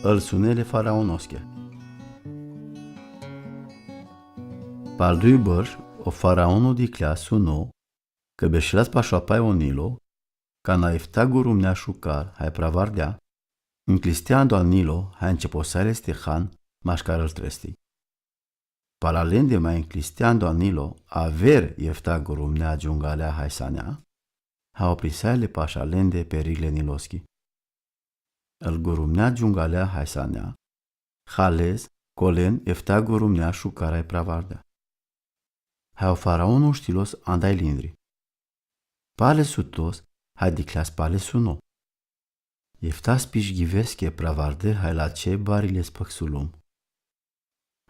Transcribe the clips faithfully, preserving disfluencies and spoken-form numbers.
Ăl sune le faraonosche. Pal dui bări, o faraono diclea, suno, cã bešelas pašoapai o Nilo, cana efta gurumnea šucar hai pravardea, nclistea ando a Nilo hai ãnceposaile s-te han mašcar ãl trestii. Pal alende ma nclistea ando a Nilo aver efta gurumnea, Djungalea hai Sanea, ha oprisaile pašalende pe riile Niloschi. Ãl gurumnea Djungalea hai Sanea, hales, colen efta gurumnea šucar hai pravardea. Hai o faraono štilos anda i lindri. Pale sutos, hai dicleas pale suno. Efta spici ghiveschi e pravarde hai lace barile s-pãxulum.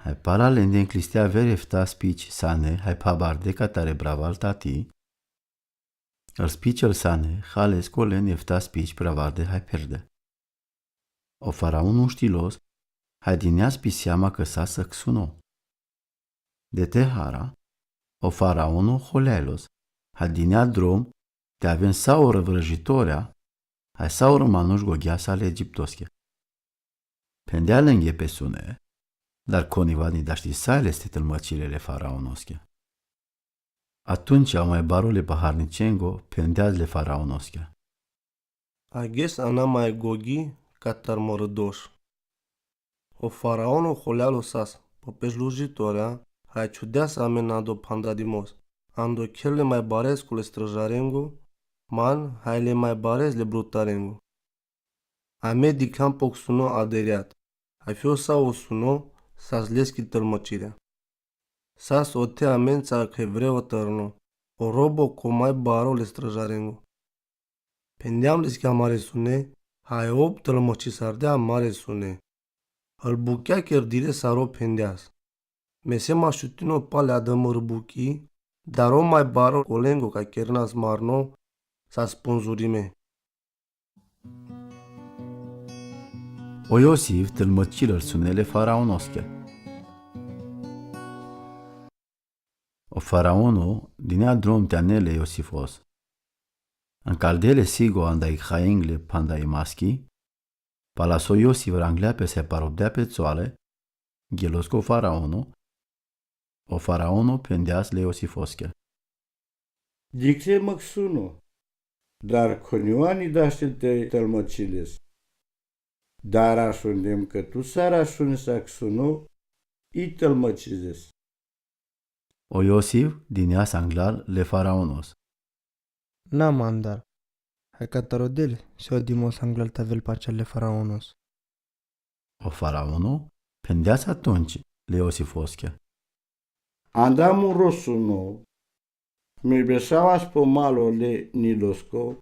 Hai pal alende nclistea aver efta spici sane hai phabarde catare braval tati, ãl spici ãl sane, hales colen efta spici pravarde hai perde. O faraono štilos, hai dinea s-biseama cã sas xuno. De te hara, o faraono holeailos, hai dinea drom, te aven saurã vrãjitorea, hai saurã manush gogheasa le Egiptosche. Phendea lenghe pe sune, dar coniva ni dašti saile este tãlmãciile le faraonosche. Atumtsea o mai baro le paharnicengo phendeas le faraonosche. Agjes ana ma e goghi catar mãrãdoš. O faraono holeailos sas, popeshlujitorea, hai čhudeas amen ando phanda di mos, ando kherle ma e barescu le strãžarengo, man hai le ma e bares le brutarengo. Ame dikhan poksuno aderiat, hai fio sa o suno, sas leschi tãlmãcirea. Sas ote amenca khe vreo tãrno, o robo ko ma e baro le strãžarengo. Phendeam leschi amare sune, hai o tãlmãci sardea amare sune. Ãl buchea cherdile sar o phendeas. Mese ma šutino pale adãmãr buchi, dar o ma e baro colengo ca chernas marno, sas sponzurime. O Iosif tãlmãcil ãl sune le faraonosche. O faraono dinea drom te anele Iosifos. Ncaldea le sigo anda i haingle phanda i maschi, pala so Iosif ranglea pese parobdea pe tsoale, ghelos co faraono, o faraono phendeas le Iosifosche. Dichle mãxuno, dar coniva ni dašti te tãlmãciles. Dar ašundem cã tu sar ašunes axuno i tãlmãciles. O Iosif dinea s-anglal le faraonos. Na mandar. Hai catar o del, s-io di mos anglal ta vel parcea le faraonos. O faraono phendeas atumtsea le Iosifosche. Anda muro suno, mi bešavas po malo le Nilosco,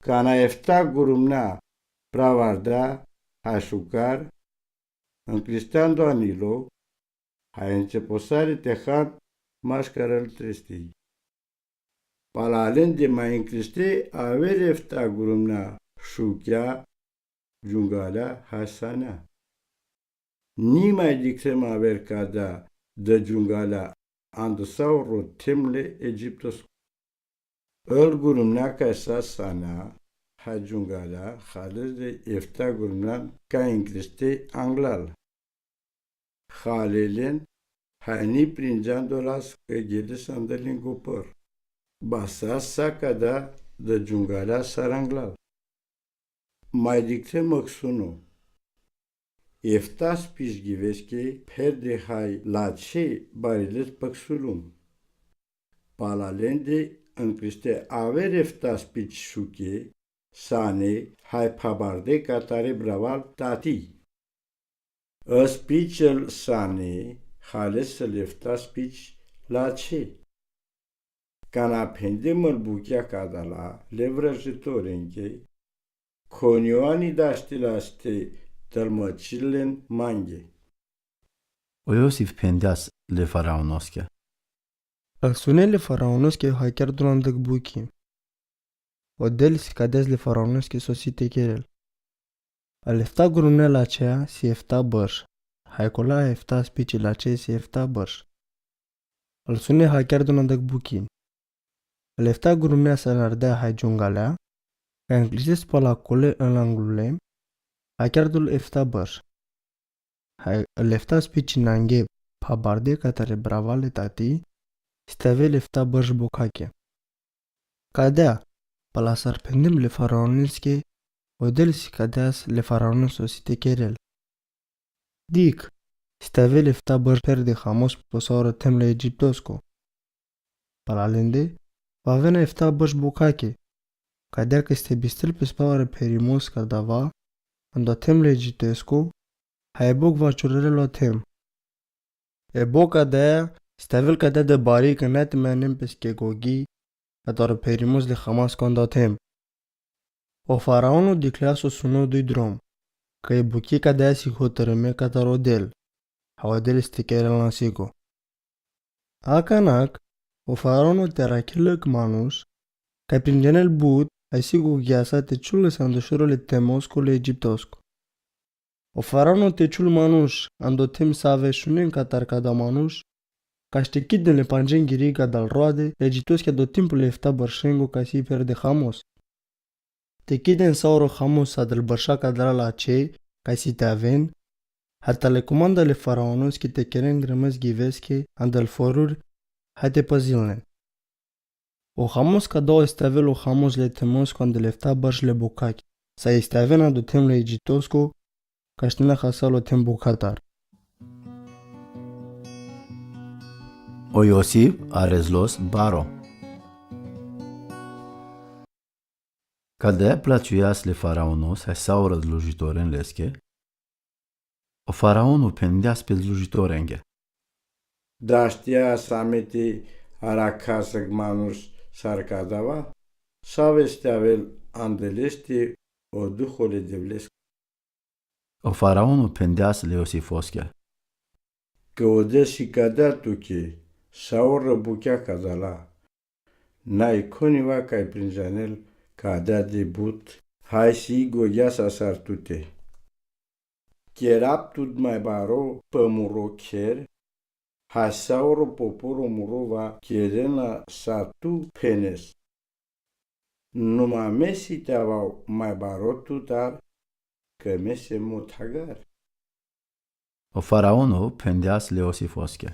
cana efta gurumnea, pravardea hai šucar, nclistea ando a Nilo, hai ãnceposaile te han mašcar ãl trestii. Pal alende ma nclistea aver efta gurumnea šuchea, Djungalea hai Sanea. Ni ma diclem aver cadea dã Djungalea ando sauro tem le Egiptosco. Ãl gurumnea ca sa Sanea, hai Djungalea, hales le efta gurumnea ca nclistea anglal. Halelen, hai ni prindzea ando las cã gheles anda lingopãr. Ba sas sa cadea dã Djungalea sar anglal. Ma dichle mãxuno. Efta spici ghiveschi perde hai lace barile s-pãxulum. Pal alende nclistea aver efta spici šuche, sane, hai phabarde catare braval tati. Ã spici ãl sane, hales le efta spici lace. Cana phendem ãl buchea cadala le vrãjitorenghe, coniva ni dašti las te tãlmãcil len manghe. O Iosif phendeas le faraonosche. Ãl sune le faraonosche hai chiar duna dãc buchi. O del si cadeas le faraonosche so si te cherel. Al efta gurumnea lacea si efta bãrš. Hai cola efta spici lace si efta bãrš. Ãl sune hai chiar duna dãc buchi. Al efta gurumnea sar ardea hai Djungalea, ca nclises pala cole ãn anglule, Akerdol efta brš. Haj, el efta spiči nangje, pa barde katare brava le tati, stevel efta brš bokhake. Kadea, pala sar phendem le faraoneske, o del si kadeas le faraonos o si te kerel. Dikh, stevel efta brš perde Hamos po saoro them le Egjiptosko. Pala lende, vavena efta brš bokhake. Kadea ke ste bistel pe saoro pherimoska dava, ando them le Egjiptosko, haj e Bog vačurela lo them. E Bog kadea, stevel kadea de bari ke naj te manen peske gogi, kataro pherimos le Hamasko ando them. O faraono dikhlea so suno duj drom, ke e bukhi kadea si hotreme kataro del, haj o del si te kerel lasigo. Akanak, o faraono te arakhel lek manuš, kaj prinđenel but, haj si gogiasa te čhul les ando šoro le themosko le Egjiptosko. O faraono te čhul manuš, ando them save šunen katar kada manuš, kaj štekiden le pandžen giri gadal roade, le Egjiptoske ando timpo le efta bršengo kaj si perde Hamos. Tekiden saoro Hamos adal brša kadala lačhe, kaj si te aven, haj tale komanda le faraonoske te keren gremes giveske, andal forur, haj te pazil len. O Hamos kadao stevel o Hamos le themosko andal efta brš le bokhake, saj steven ando them le Egjiptosko, kaj šti na hasalo them bokhatar. O Josif arezlos baro. Kadea plačujas le faraonos haj saoro dlužitoren leske, o faraono phendeas pe dlužitorenge: Daštia same te arakhas lek manuš sar kadava, save stevel andal leste o Duho le Devlesko. O faraono phendeas le Josifoske: Ke o del si kadea tuke, saoro bukha kadala, naj koniva kaj prinđenel kadea de but, haj si gogiasa sar tute. Kerav tut maj baro pe muro kher, haj saoro poporo muro va kerena sar tu phenes. Numa me si te avav maj baro tutar, ke me sem o thagar. O faraono phendeas le Josifoske: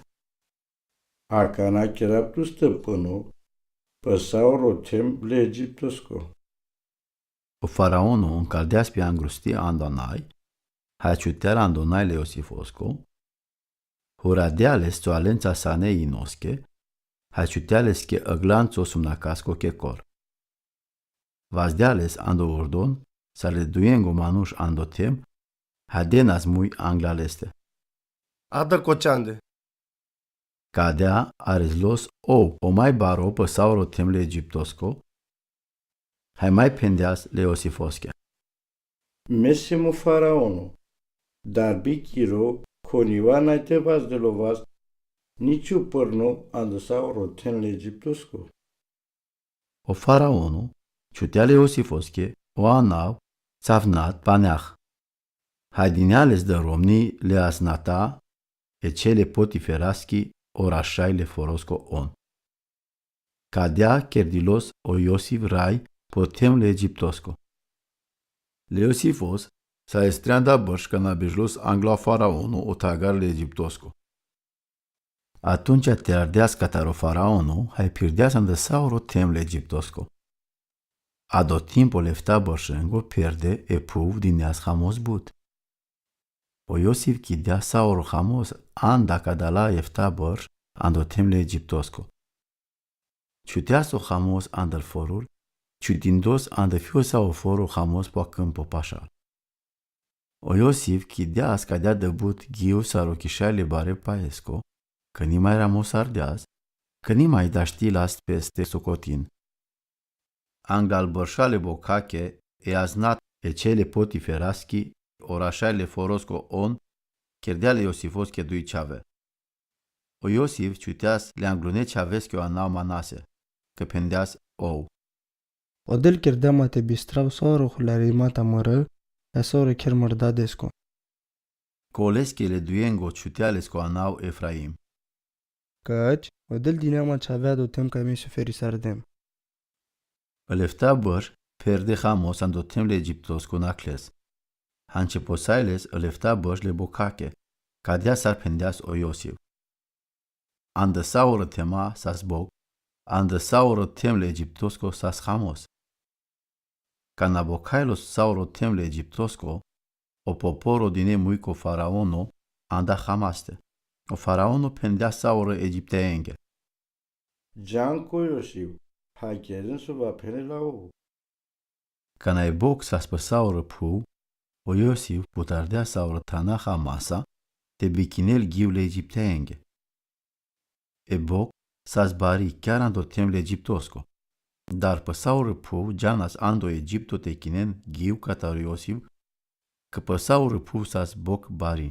Akana kerav tu stepano, pe saoro them le Egjiptosko. O faraono nkaldeas pe angrusti ando naj, haj čutea ando naj le Josifosko, huradea les čoalenca sane inoske, haj čutea leske aglanco sumnakasko kekor. Vazdea les ando urdon, sar le dujengo manuš ando them, haj denas muj angla leste. Adar kočande. Kadea arezlos ov, o maj baro pe saoro them le Egjiptosko, haj maj phendeas le Josifoske: Me sem o faraono, darbi kiro, koniva naj te vazdel o vas, niču prno ando saoro them le Egjiptosko. O faraono čutea le Josifoske o anav Cafnat Paneah. Haj dinea les da romni le Aznata, e čhej le Potiferaski, o rašaj le forosko on. Kadea kerdilos o Josif raj po them le Egjiptosko. Le Josifos šajes trianda brš kana bežlos angla faraono o thagar le Egjiptosko. Atunja te ardeas kataro faraono, haj pirdeas anda saoro them le Egjiptosko. Ado timpo le efta bršengo perde e phuv dineas Hamos but. O Josif kidea saoro Hamos anda kadala efta brš ando them le Egjiptosko. Čhuteas o Hamos andal forur, čhudindos anda fijosa o foro Hamos po akmpo pašal. O Josif kideas kadea da but giju sar o kišaj le bare paesko, ka ni maj ramo sardeas, ka ni maj daštilas peste sokotin. Anglal brša le bokhake, e Aznat, e čhej le Potiferaski, o rašaj le forosko on, kerdea le Josifoske duj čhave. O Josif čhuteas le anglune čhaveske o anav Manase, ka phendeas ov: Odel kerdea ma te bistrav saoro hularima ta mrl, e saoro kher mrdadesko. Koleske le dujengo čhutea lesko anav Efraim. Kăci, odel dinea ma čhave ado them kaj me so feri sardem. Le efta brš perde Hamos ando them le Egjiptosko nakles. Hanče posailes lefta bërš le bokhake, ka dea sar phendeas o Josif. Andë saorë thema sas bokh, andë saorë them le Egjiptosko sas hamos. Kana bokhajlos saorë them le Egjiptosko, o poporo dine muj ko faraono, anda hamaste. O faraono phendea saorë egjipteenge: Džan ko Josif, ha keren so va phene lavo. Kana e bokh sas pë saorë phuv, o Josif putardea saorë thana hamasa, te bikinel giv le egjipteenge. E bokh sas bari kjarando them le Egjiptosko. Dar pë saorë phuv džanas ando Egjipto te kinen giv katar o Josif, kë pë saorë phuv sas bokh bari.